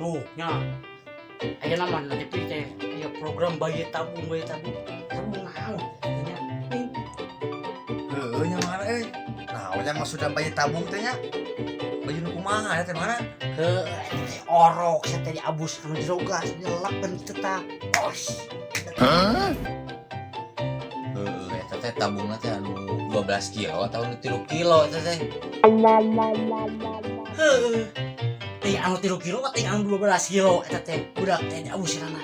Tuh, nya. Ayeuna mah na TV teh aya program bayi tabung, bayi tabung. Tabung naon? Nya. Ning. Heueuh nya mana euy. Nah, nya maksudna bayi tabung teh nya. Bayi nu kumaha ya teh mana? Heuh, eta teh orok sia teh diabus anu jero gas, dilepen teh tah. Os. Heeh, eta teh tabungna teh anu 12 kilo atau anu 3 kilo eta teh. Heueuh. Teh anu 3 kilo teh anu 12 kilo eta teh budak teh diabusirana.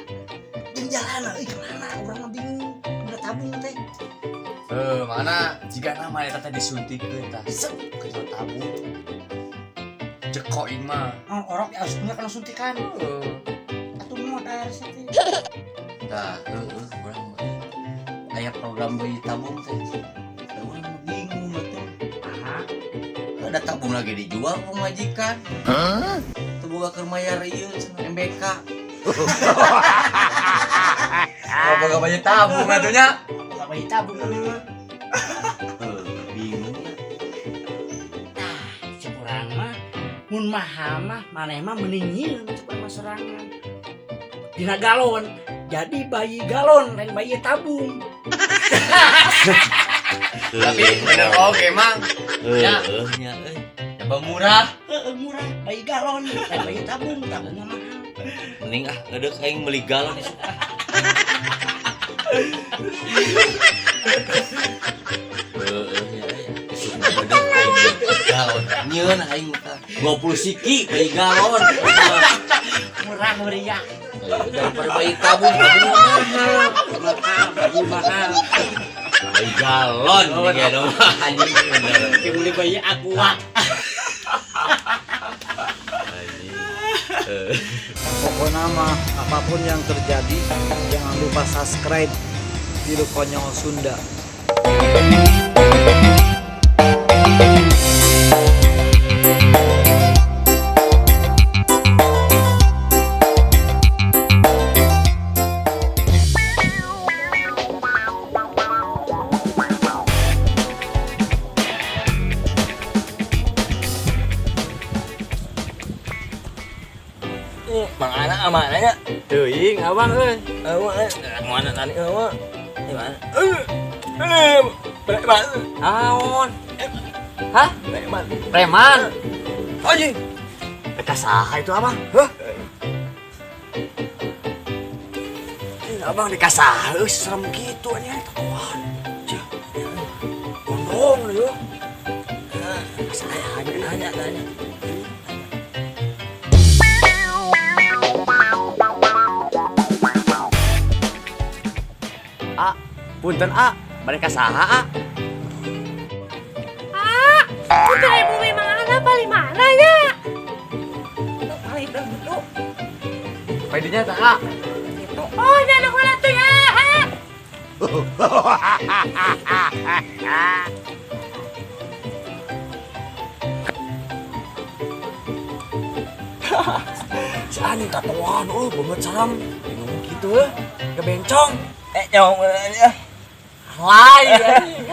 Jeung jalana euy kemana urang mah bingung. Udah tabung teh. Heuh, mana jika nama eta teh disuntikeun tah sep ke jero tabung. Jeko ieu mah. Naon orok diabusna kana suntikan. Heuh. Atuh modar sia teh. Tah, heueuh urang mah. Aya program bayi tabung teh. Da urang mah bingung atuh. Aha. Ada tabung lagi dijual ku majikan. Teu boga keur mayar ieu cenah MBK. Kalau boga bayi tabung atuh nya. Boga bayi tabung mah. Heuh, bingung ya. Tah, cek urang mah mun mahal mah maneh mah mending nyieun cek urang mah sorangan. Dina galon, jadi bayi galon lain bayi tabung. Tapi bener oge mang. Ya. Heueuh nya euy. Coba murah. Heeh, murah, bayi galon lain bayi tabung, tabung mah mahal. Mending ah edeuk aing meuli galon isuk ah. Heueuh nya euy. Isuk mah edeuk aing meuli galon. Nyieun aing mah 20 siki bayi galon. Murah meriah. Daripada bayi tabung, tabung mah mahal. Mahal, bayi mahal. Bayi galon nih kayak dong anjing bener. Kayak beli bayi aqua. Anjing. Pokoknya mah apapun yang terjadi jangan lupa subscribe Tilu Konyol Sunda. Mang anak amananya teuing abang euy. Abang euy, mana tadi euy. Di mana? Preman. Naon? Hah? Preman. Preman. Anjing. Eta saha itu abang? Hah? Abang dikasah euy serem kitu anjing tatoan. Cih. Gondrong ieu. Saya nanya nanya. A, punten A, mereka saha A? A, punten ibu memang anak paling mana ya? Paling dulu. Paidinya tak A? Itu. Oh, ini anak mana tuh ya? Si anjing tatoan, oh banget serem. Bingung gitu ya, kebencong. Nyong, ya. Alay, anjing.